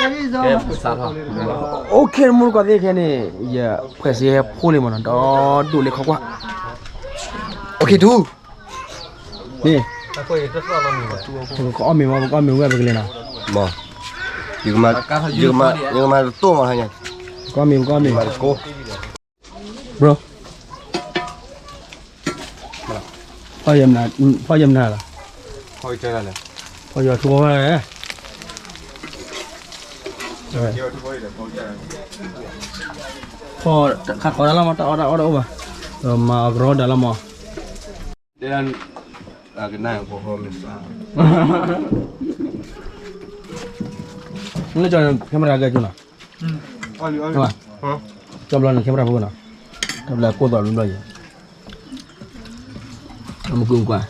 ကဲ စးထီၣ် OK မူတကိးသ့ခဲန့ၣ် ယဖှဲးစ့ဟဲဖိလံမးနီၤ ဒီဒိၣ်လၢခီကွၢ် OK တူ န့ၣ် ပကအီၣ်မ့ၤမး ပကအီၣ်မ့ၤဝဲပကလဲၤနီၤ မ့ၢ် ယကမၤ ယကမၤတတိၢ်မးဟါညါ ပကအီၣ်မ့ၤ ပကအီၣ်မ့ၤ ယကမၤတကိး bro ဖီယမနၤ ဖီယမနၤလီၤ ဖီယထူဝဲလဲၣ် ဖီခးခီဒၣ်လီၤမး တၢ်အီၣ်တၢ်အီၣ်တအိၣ်ဘၣ် မၤအီၤကရီဒၣ်လီၤမး လၢကနၣ်ဖိမ့ၢ်စါ လၢကၠီ camera ကဲကၠိနီၤ ကၠီဘျီန့ၣ် camera ဖိနီၤ ကၠီဘျီကိၢ်သီၣ်ဘျီဘျီယဲ အမကုကွၢ်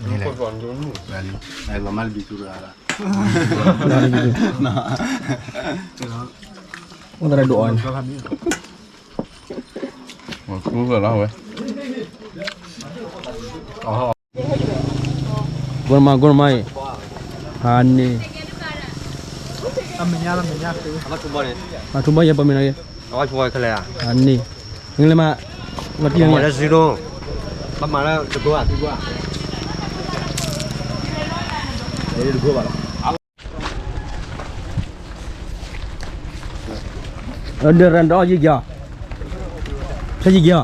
လီၤမးလၢဘံသူရၤလီၤ အိၣ်သရၣ်ဒိၣ်အီၤန့ၣ် ကူလီၤဝဲ ဂိၢ်မး ဂိၢ်မးအံၤ ဟးန့ၣ် အထူဘီယဲပမ့ၢ်နီၤ ဟးန့ၣ် နလဲၤမး လီၤတံၢ်လီၤန့ၣ် ပမၤလၢတကိးဘၣ် တကိးဘၣ် ဒီးရန်တအီၣ်ယံကီၢ် ဆဲယံကီၢ်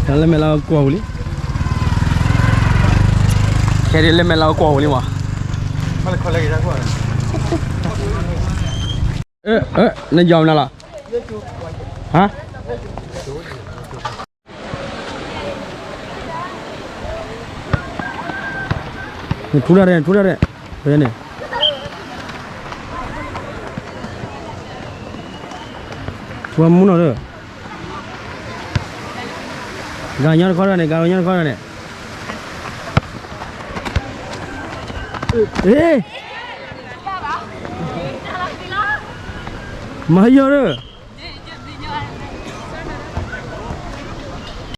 လၢမဲာ်လီၤကွီၢ်ဝူလံ ခဲဒ်လၢမဲာ်လီၤကွီၢ်ဝူလံမး နယီၤမနုၤလီၤ ဟါ နထူတၢ်ရဲၣ် နထူတၢ်ရဲၣ် ဖဲန့ၣ် ဝဲမူနီၤဒီး ဂၤညီတခီဒီးန့ၣ် ဂၤညီတခီဒီးန့ၣ် မၤယီၤဒီး